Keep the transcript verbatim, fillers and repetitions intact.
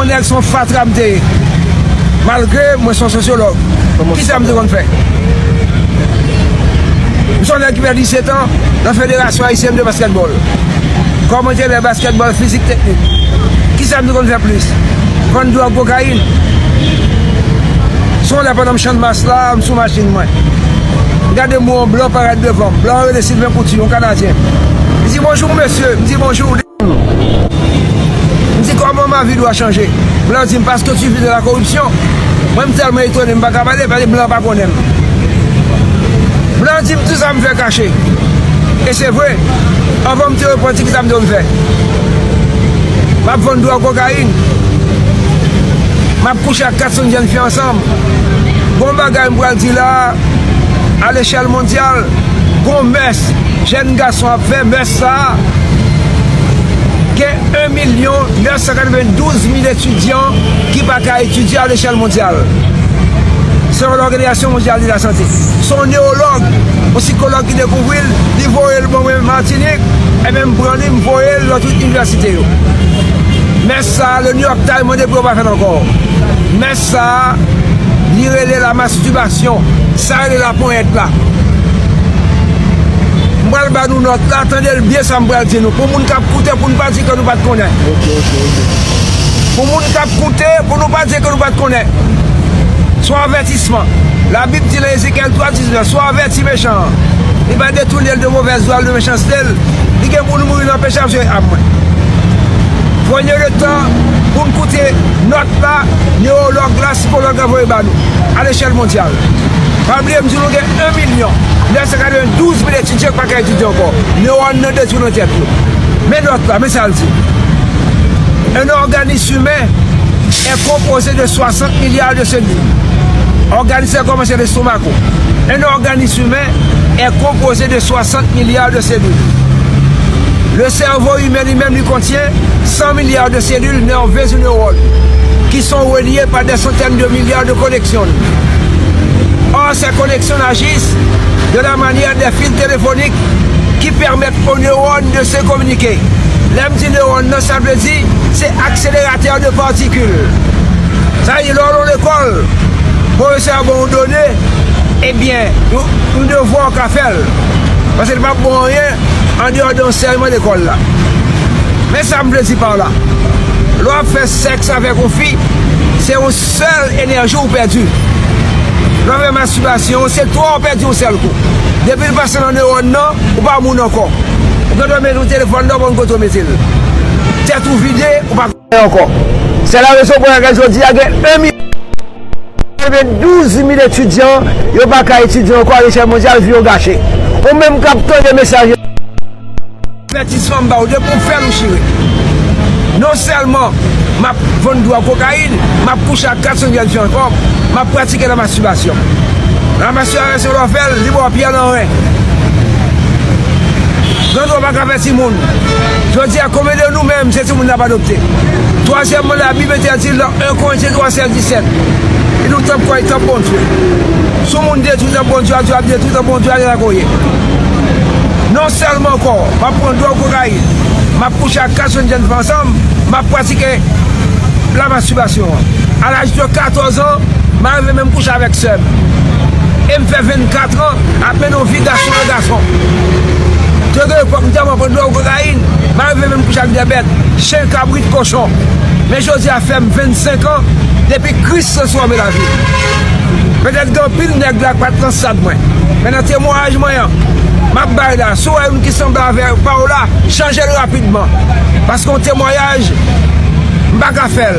Yon nèg se yon fatra m te ye. Malgre mwen se yon sosyològ. Kisa m te konn fè? M se yon nèg ki fè disèt an nan Federasyon Ayisyèn de Baskètbòl. Kòm antrenè baskètbòl fizik teknik. Kisa m te konn fè plis? Vann dwòg, kokayin. Se yon lè pandan m channmas la, m sou machin mwen. M gade m wè yon blan parèt devan m. Blan an rele Sylvain Couture, yon Kanadyen. Li di, "Bonjou, mesye." M di, "Bonjou." M di, "Comment ma vie doit changer?" Blan di m, "Parce que tu vis de la corruption." Mwen, m tèlman etone, m pa ka pale, paske blan pa konnen m. Blan di m, "Tout sa m fè kache." E se vre, anvan m te repanti, ki sa m te konn fè? M ap vann dwòg, kokayin. M ap kouche ak kat san jèn fi ansanm. Gon bagay m pral di la, a lechèl mondyal, gon mès jèn gason ap fè, mès sa a, gen en milyon nèf san katrevendouz mil etidyan ki pa ka etidye a lechèl mondyal. Selon lòganizasyon mondyal de la sante, se yon newològ, yon sikològ ki dekouvri l, li voye l ban mwen Matinik, ebyen m pran li, m voye l nan tout inivèsite yo. Mès sa a, le New York Times mande pou yo pa fè l ankò. Mès sa a, li rele la mastibasyon. Sa rele laponyèt la. M pral ba nou nòt la, tande l byen sa m pral di nou. Pou moun k ap koute, pou n pa di ke nou pa t konnen. Ok, ok, ok. Pou moun k ap koute, pou nou pa di ke nou pa t konnen. Se yon avètisman. Labib di nan Ezekyèl twa diznèf, "Sois averti, méchant." Li va détourner de mauvaises voies de méchanceté. Li gen pou nou mouri nan peche ap jwe ak mwen. Pran de tan pou n koute nòt la, newològ la, sikològ la voye ba nou, a lechèl mondyal. Pa bliye, m di nou gen en milyon nèf san katrevendouz mil etidyan ki pa ka etidye ankò. Newòn nan detwi nan tèt yo. Men nòt la, men sa l di. Un organisme humain est composé de soixante milliards de cellules. Òganis la kòmanse nan lestomak ou. Un organisme humain est composé de soixante milliards de cellules. Le cerveau humain lui-même, lui, contient cent milliards de cellules nerveuses ou neurones qui sont reliées par des centaines de milliards de connexions. Or, ces connexions agissent de la manière des fils téléphoniques qui permettent aux neurones de se communiquer. Lè m di newòn nan, sa vle di se akseleratè de patikil. Sa vle di, lè w lekòl, pwofesè a ba w yon done, ebyen, yon, yon devwa w ka fè l. Paske l p ap ba w anyen andeyò de ansèyman lekòl la. Men sa m vle di pa la. Lè w ap fè sèks avèk yon fi, se yon sèl enèji w pèdi. Lè w ap fè mastibasyon, se twa w pèdi yon sèl kou. Depi l pase nan newòn nan, ou pa moun ankò. Ou gen dwa mete yon telefòn nan, ou pa konn kote w mete l. Tèt ou vide, ou pa konn ankò. Se la rezon pou lakèl jodi a gen en milyon douz mil etidyan, yo pa ka etidye ankò, a lechèl mondyal, vi yo gache. Ou menm k ap tande mesaj yo. Avètisman m ba w, depi w fè l, ou chire. Non sèlman m ap vann dwòg, kokayin, m ap kouche ak kat san jèn fi ankò, m ap pratike la mastibasyon. La mastibasyon, lè w fè l, li ba w pyè nan ren. Grann ou pa ka fè timoun. Jodi a, konbyen de nou menm, se timoun n ap adopte? Twazyèmman, Labib entèdi l nan en Korentyen twa sèz disèt. Li di w tanp kò w tanp Bondye. Si yon moun detwi tanp Bondye a, Dye ap detwi tanp Bondye a, se sa ke w ye. Non sèlman ankò, m ap pran dwòg, kokayin, m ap kouche ak kat jèn fi ansanm, m ap pratike la mastibasyon an. A laj de katòz an, m arive menm kouche avèk sè m. E m fè vennkat an, ap mennen yon vi gason a gason. Te gen epòk, m tèlman pran dwòg, kokayin, m arive menm kouche ak dè bèt, chen, kabrit, kochon. Men jodi a fè m vennsenk an, depi Kris transfòme lavi m. Petèt gen anpil nèg la k pa t nan stad mwen. Men nan temwayaj mwen an, m ap bay la, si w wè youn ki sanble avè pa w la, chanje l rapidman. Paske yon temwayaj, m pa ka fè l.